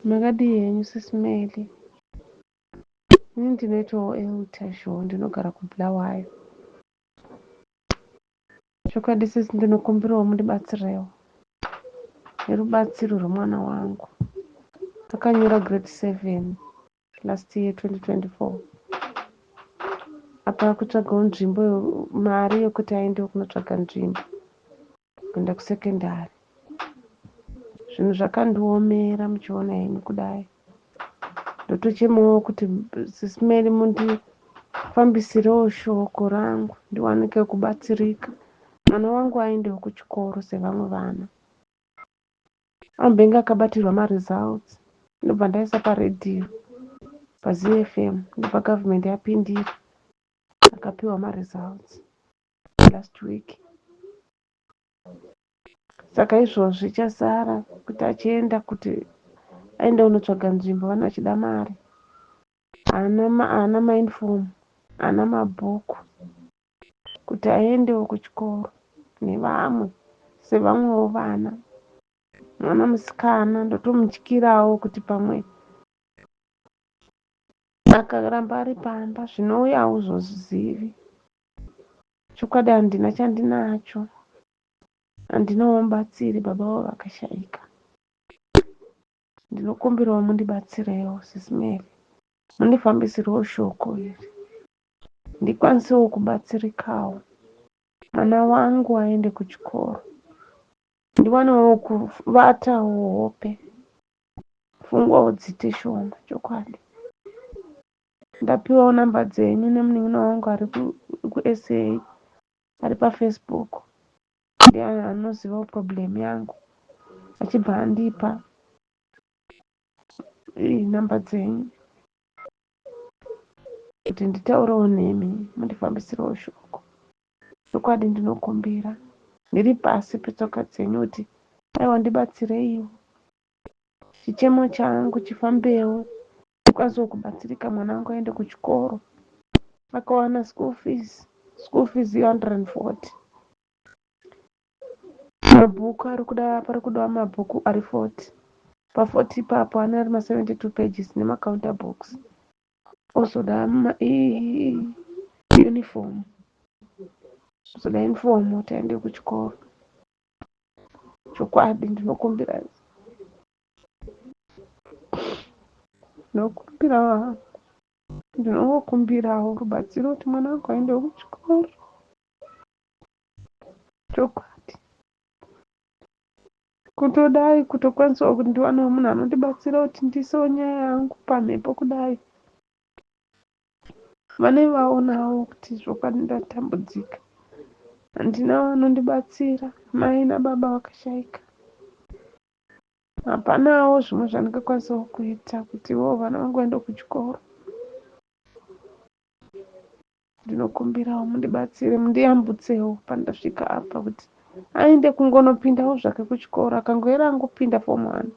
Makadii henyu Sis Melly? Ini ndinoitawo Elta Zhou ndinogara kuBulawayo. Chokwadi sisi ndinokumbirawo mundibatsirewo nerubatsiro rwemwana wangu. Akanyora grade 7 last year 2024. Apa akutsvagawo nzvimbo mari yekuti aende kunotsvaga nzvimbo kuenda kusekendari. Zvinhu zvakandiomera muchiona henyu kudai. Ndotochemawo kuti Sis Melly mundifambisirewo shoko rangu ndiwanike kubatsirika. Mwana wangu aendewo kuchikoro sevamwe vana. Ambenge akabatirwa maresults ndobva ndaisa paredhiyo paZFM ndobva government yapindira akapiwa maresults last week. Saka izvozvi chasara kuti achienda kuti aende kunotsvaga nzvimbo vana vachida mari. Haana maunifomu, haana mabhuku kuti aendewo kuchikoro nevamwe sevamwewo vana. Mwana musikana ndotomutyirawo kuti pamwe akaramba ari pamba zvinouya hauzozvizivi. Chokwadi handina chandinacho. Handinawo mubatsiri baba vavo vakashaika. Ndinokumbirawo mundibatsirewo Sis Melly. Mundifambisirewo shoko iri. Ndikwanisewo kubatsirikawo. Mwana wangu aende kuchikoro. Ndiwanewo kuvatawo hope. Pfungwawo dziite shoma chokwadi. Ndapiwawo namba dzenyu nemunin'ina wangu ari kuSA ari paFacebook. Ndiye anozivawo problem yangu achibva andipa namba dzenyu kuti nditaurewo nemi mundifambisirewo shoko. Chokwadi ndinokumbira ndiri pasi petsoka dzenyu kuti aiwa ndibatsireiwo chichemo changu chifambewo ndikwanisewo kubatsirika mwana wangu aende kuchikoro akawana school fees, school fees 140 mabhuku ari kuda pari kudiwa mabhuku ari 40 pa 40 ipapo ane ari ma 72 pages nemacounter books ozoda uniform ozoda uniform kuti aende kuchikoro. Chokwadi ndinokumbira ndinokumbira ndinongokumbirawo rubatsiro kuti mwana wangu aende kuchikoro. Chokwadi kutodai kutokwanisawo kuti ndiwanewo munhu anondibatsira kuti ndiisewo nyaya yangu pamhepo kudai. Vane vaonawo kuti zvokwadi ndatambudzika. Handina vanondibatsira, mai nababa vakashaika. Hapanawo zvimwe zvandingakwanisawo kuita kuti ivowo vana vangu vaende kuchikoro. Ndinokumbirawo mundibatsire mundiyambutsewo pandasvika apa kuti aende kungonopindawo zvake kuchikoro akangoera angopinda form one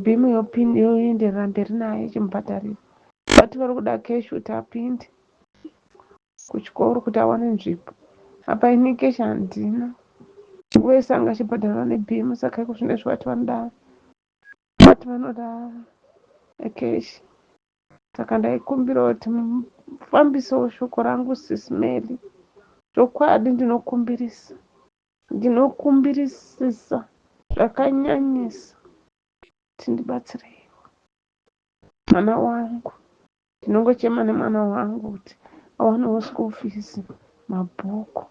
bhimu yoenderera mberi naye ichimubhadharira but vari kuda cash kuti apinde kuchikoro kuti awane nzvimbo apa ini cash handina nguva yese anga achibhadharwa nebhimu saka iko zvino izvi vati vanoda vati vanoda cash. Saka ndaikumbira kuti mufambisewo shoko rangu Sis Melly. Chokwadi ndinokumbirisa. Ndinokumbirisisa zvakanyanyisa kuti ndibatsireiwo mwana wangu. Ndinongochema nemwana wangu kuti awanewo school fees, mabhuku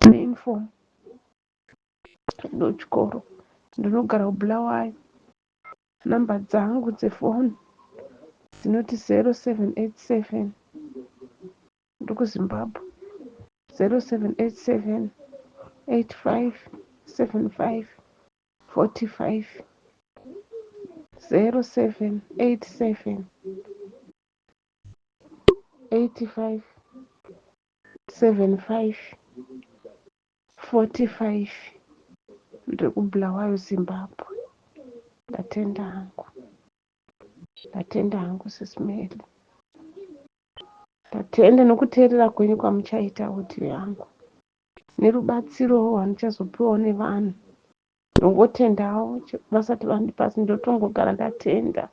neuniform ndochikoro. Ndinogara kuBulawayo. Number dzangu dzefoni dzinoti 0787 ndiri kuZimbabwe 0787 85 75 45 0787 85 75 45 ndiri kuBulawayo Zimbabwe. Ndatenda hangu, ndatenda hangu Sis Melly, ndatenda nokuteerera kwenyu kwamuchaita audio yangu nerubatsiro rwandichazopiwawo nevanhu. Ndongotendawo vasati vandipa asi ndotongogara ndatenda.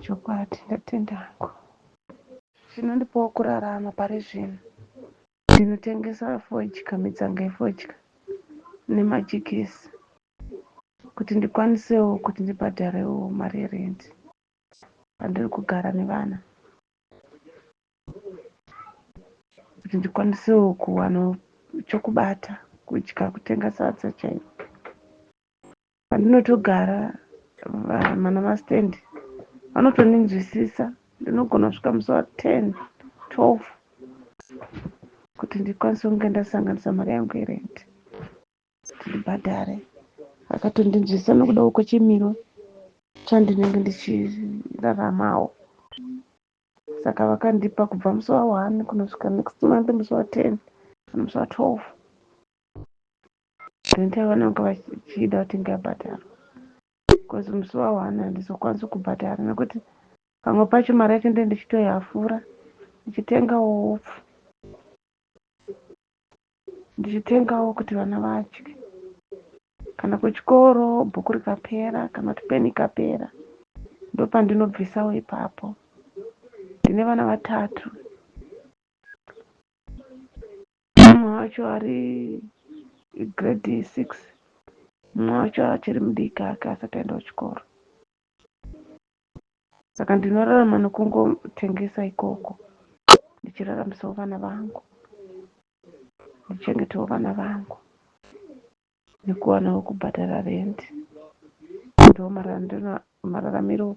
Chokwadi ndatenda hangu. Chinondipawo kurarama pari zvino ndinotengesa fodya, mitsanga yefodya nemajigisi kuti ndikwanisewo kuti ndibhadharewo mari yerendi pandiri kugara nevana kuti ndikwanisewo kuwanawo chokubata kudya kutenga sadza chairo. Pandinotogara mana mastand vanotondinzwisisa ndinogona kusvika musi wa 10 12 kuti ndikwanise kunge ndasanganisa mari yangu yerent kuti ndibhadhare vakatondinzwisisa nokuda kwechimiro chandinenge ndichiraramawo saka vakandipa kubva musi wa 1 kunosvika next month musi wa 10 kana musi wa 12 rent yavanenge vachida kuti ngabhadharwa because musi wa 1 handizokwanisi kubhadhara nekuti pamwe pacho mari yacho ndee ndichitoihafura ndichitengawo hupfu ndichitengawo kuti vana vadye kana kuchikoro bhuku rikapera kana kuti peni ikapera ndopandinobvisawo ipapo ndine vana vatatu mumwe wacho ari grade 6 mumwe wacho achiri mudiki ake asati aenda kuchikoro saka ndinorarama nokungotengesa ikoko ndichiraramisawo vana vangu ndichengetawo vana vangu nekuwanawo kubhadhara rent ndo mararamiro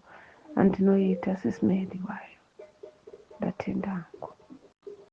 andinoita sismedi wayo ndatenda hangu.